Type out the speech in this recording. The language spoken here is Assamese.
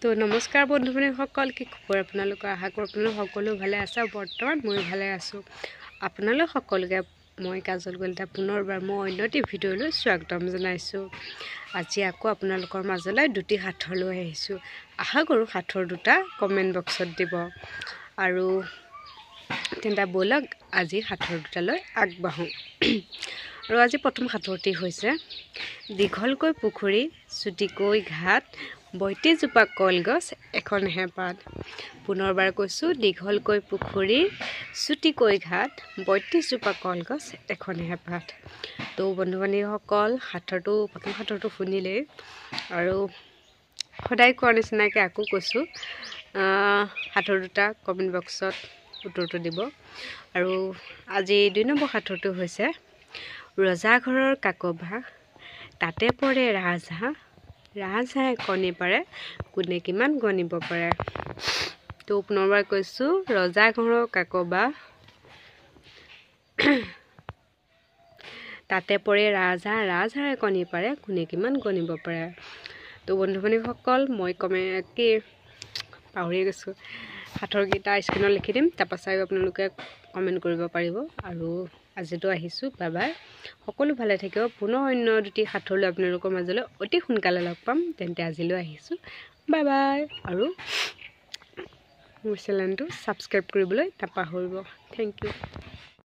তো নমস্কাৰ বন্ধু বান্ধৱীসকল, কি খবৰ আপোনালোকৰ? আশা কৰোঁ আপোনালোক সকলো ভালে আছে। বৰ্তমান ময়ো ভালে আছোঁ। আপোনালোক সকলোকে মই কাজল কলিতা পুনৰবাৰ মই অন্য এটি ভিডিঅ'লৈ স্বাগতম জনাইছোঁ। আজি আকৌ আপোনালোকৰ মাজলৈ দুটি সাঁথৰ লৈ আহিছোঁ। আশা কৰোঁ সাঁথৰ দুটা কমেণ্ট বক্সত দিব। আৰু তেন্তে ব'লক আজি সাঁথৰ দুটালৈ আগবাঢ়োঁ। আৰু আজি প্ৰথম সাঁথৰটি হৈছে দীঘলকৈ পুখুৰী, চুটিকৈ ঘাট, 32জোপা কলগছ, এখনহে পাত। পুনৰবাৰ কৈছোঁ, দীঘলকৈ পুখুৰী, চুটিকৈ ঘাট, 32জোপা কলগছ, এখনহে পাত। তো বন্ধু বান্ধৱীসকল, সাঁথৰটো প্ৰথম সাঁথৰটো শুনিলেই আৰু সদায় কোৱাৰ নিচিনাকৈ আকৌ কৈছোঁ, সাঁথৰ দুটা কমেণ্ট বক্সত উত্তৰটো দিব। আৰু আজি 2 নম্বৰ সাঁথৰটো হৈছে ৰজাঘৰৰ কাকবাঁহ, তাতে পৰে ৰাজহাঁহ, ৰাজহাঁহে কণী পাৰে, কোনে কিমান গণিব পাৰে। তো পুনৰবাৰ কৈছোঁ, ৰজাঘৰৰ কাকবাঁহ, তাতে পৰে ৰাজহাঁহ, ৰাজহাঁহে কণী পাৰে, কোনে কিমান গণিব পাৰে। তো বন্ধু বান্ধৱীসকল, মই কমে কি পাহৰি গৈছোঁ, সাঁথৰকেইটা স্ক্ৰীণত লিখি দিম, তাৰপৰা চাই আপোনালোকে কমেণ্ট কৰিব পাৰিব। আৰু আজিতো আহিছোঁ, বাই বাই। সকলো ভালে থাকিব। পুনৰ অন্য দুটি সাঁথৰলৈ আপোনালোকৰ মাজলৈ অতি সোনকালে লগ পাম। তেন্তে আজিলৈ আহিছোঁ, বাই বাই। আৰু মোৰ চেনেলটো ছাবস্ক্ৰাইব কৰিবলৈ নাপাহৰিব। Thank you.